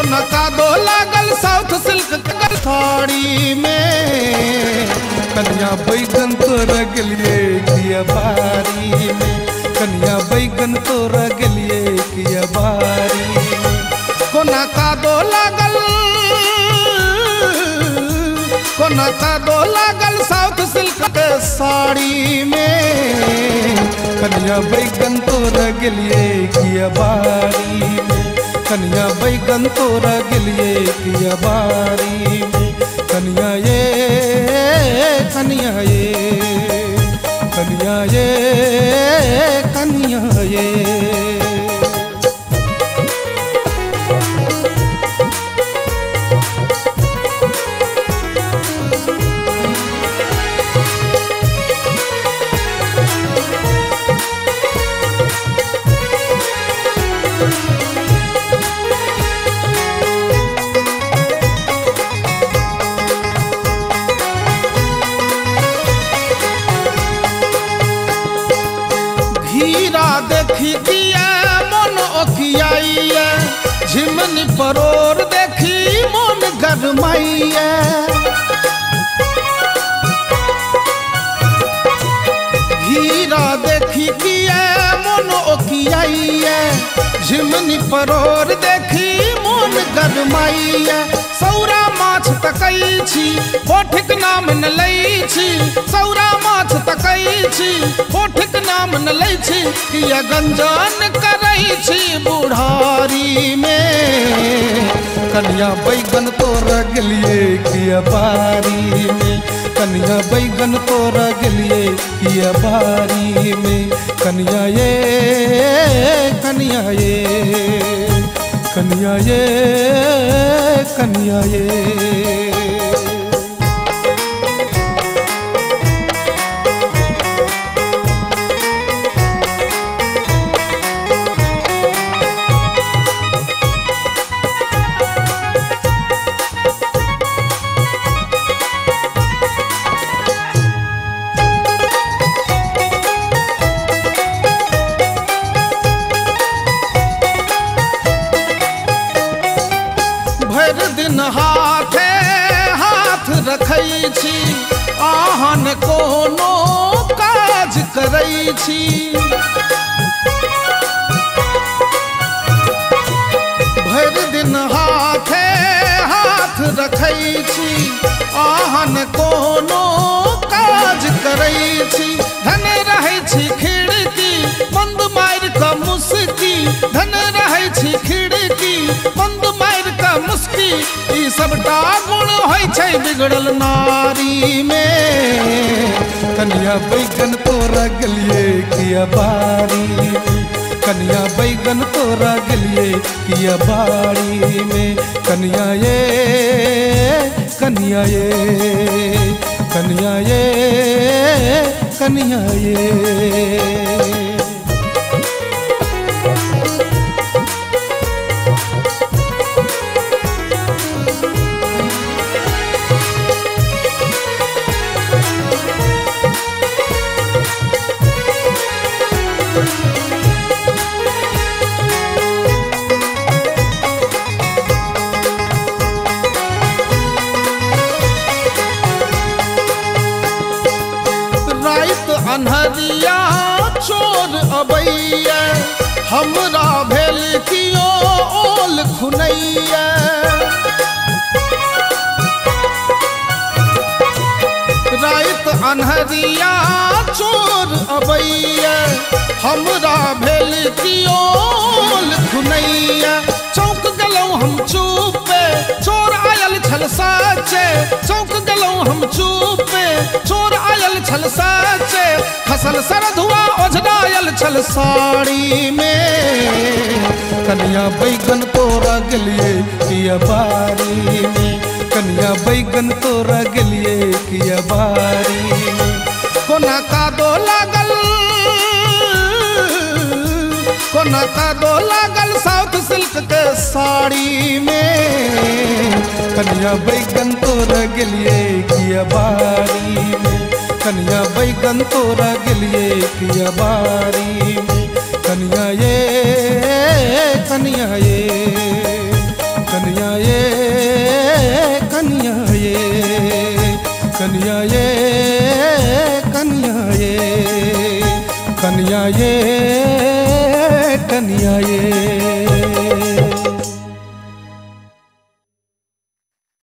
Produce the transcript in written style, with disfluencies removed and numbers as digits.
कोना कादो लागल साउथ सिल्क के साड़ी में। कनिया बैगन तोरा गेलिए किया बारी में, कनिया बैगन तोरा गेलिए किया बारी में। कोना कादो लागल, कोना कादो लागल साउथ सिल्क के साड़ी में। कनिया बैगन तोरा गेलिए किया बारी में, कनिया बैगन तोरा गेलिए किया बारी में। कनिया ये, कनिया ये, कनिया ये, कनिया ये। घीरा देखी किया मन ओकियाइया, झिमनी परोर देखी मन गरमाइया। घीरा देखी किया मन ओकियाइया, झिमनी परोर देखी मन गरमाइया। सौरा माछ तकै छी होठक नाम न लै छी, सौरा माछ तकै छी होठक नाम न लै छी। किया गंजन करै छी बुढ़ारी में। कनिया बैगन तोरा गेलिए किया बारी में, कनिया बैगन तोरा गेलिए किया बारी में। कनिया ये, कनिया ये, कनिया ये, कनिया ये। भरि दिन हाथे हाथ रखै छी, आहन कोनो काज करै छी। भरि दिन हाथे हाथ रखै छी, आहन कोनो काज करै छी। धन रहै छी खिड़की बंद मारि कऽ मुस्की, धन रहै छी खिड़की बंद मारि कऽ मुस्की। ई सबटा गुण होइ छै बिगड़ल नारी में। कनिया बैगन तोरा गेलिए किया बारी में, कनिया बैगन तोरा गेलिए किया बारी में। कनिया ये, कनिया ये, कनिया ये, कनिया ये। राइत अन्हरिया चोर अबैया, हमरा भेल कियो ओल खुनैया। राइत अन्हरिया चोर अबैया, हमरा भेल कियो ओल खुनैया। चौंक गेलहुँ हम चुपे, चोर आयल छल साचे, चौंक गेलहुँ हम चुपे, चोर आयल छल साचे। खसल सरधुआ ओझरायल छल साड़ी में। कनिया बैगन तोरा गेलिए किया बारी में, कनिया बैगन तोरा गेलिए किया बारी में। कोना कादो लागल, कोना कादो लागल साउथ सिल्क के साड़ी में। कनिया बैगन तोरा गेलिए किया बारी में, कनिया बैगन तोरा गेलिए किया बारी में। कनिया ये, कनिया ये, कनिया। कनिया ये, कनिया ये, कनिया ये, कनिया ये।